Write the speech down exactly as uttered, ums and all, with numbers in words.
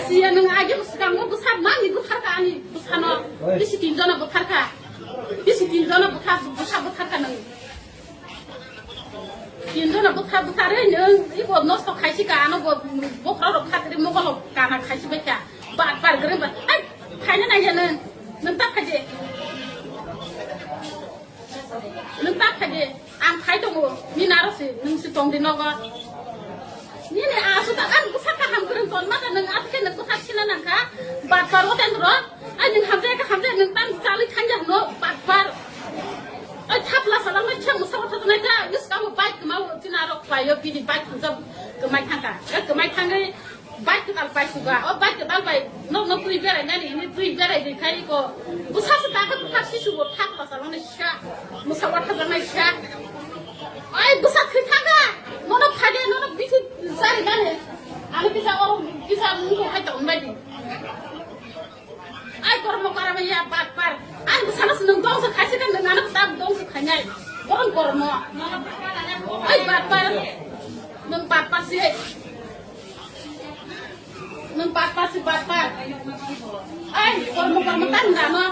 Siya nwng agi bwskango bwsa mani bwtharka ani bwsano. Bisi tinjono bwtharka. Bisi tinjono bwtha, bwsa bwtharka nwng. Tinjono bwtha bwtharwi nwng ibo nosto khaisika ano bo bokhorok khatri mogolok kana khaisi baikha. Bat bar gring bat. Ai, khaina naiya nwng. Nwng ta khaide. Nwng ta khaide. Ang khai tongo. Nini aro se nwng se tongdi nogo. Nini asu ta ang bwsa kaham kwrwng ton maka nwng atkhe nwng bwkha sina nangkha. Bat bar o tendro. Ai nwng hamjai ka hamjai nwng tang chalwi thangya hwno bat bar. Ai thapla salang nai chang musa wata nai ta yus kamo bike kma o tina rok pai yo bini bike khunjak kmai thangka. Ai kmai thangwi bike kwtal pai suga. O bike kwtal pai nok nok twi berai nani ini twi berai dei khai ko. Busa se ta ka buka si sugo thapla salang nai sha. Musa wata nai sha. Ai busa thwi thangka. Nono phage nono bithi sari nani. Ani kisa o kisa mungko hai ta umbai di. Ai, kormo karama ya, bat par. Ai, sana seneng dong se khaisi kan dengan anak tak dong se khanyai. Boron kormo. Ai, bat par. Nung bat par si. Nung bat par si, bat par. Ai, kormo karama tan dano.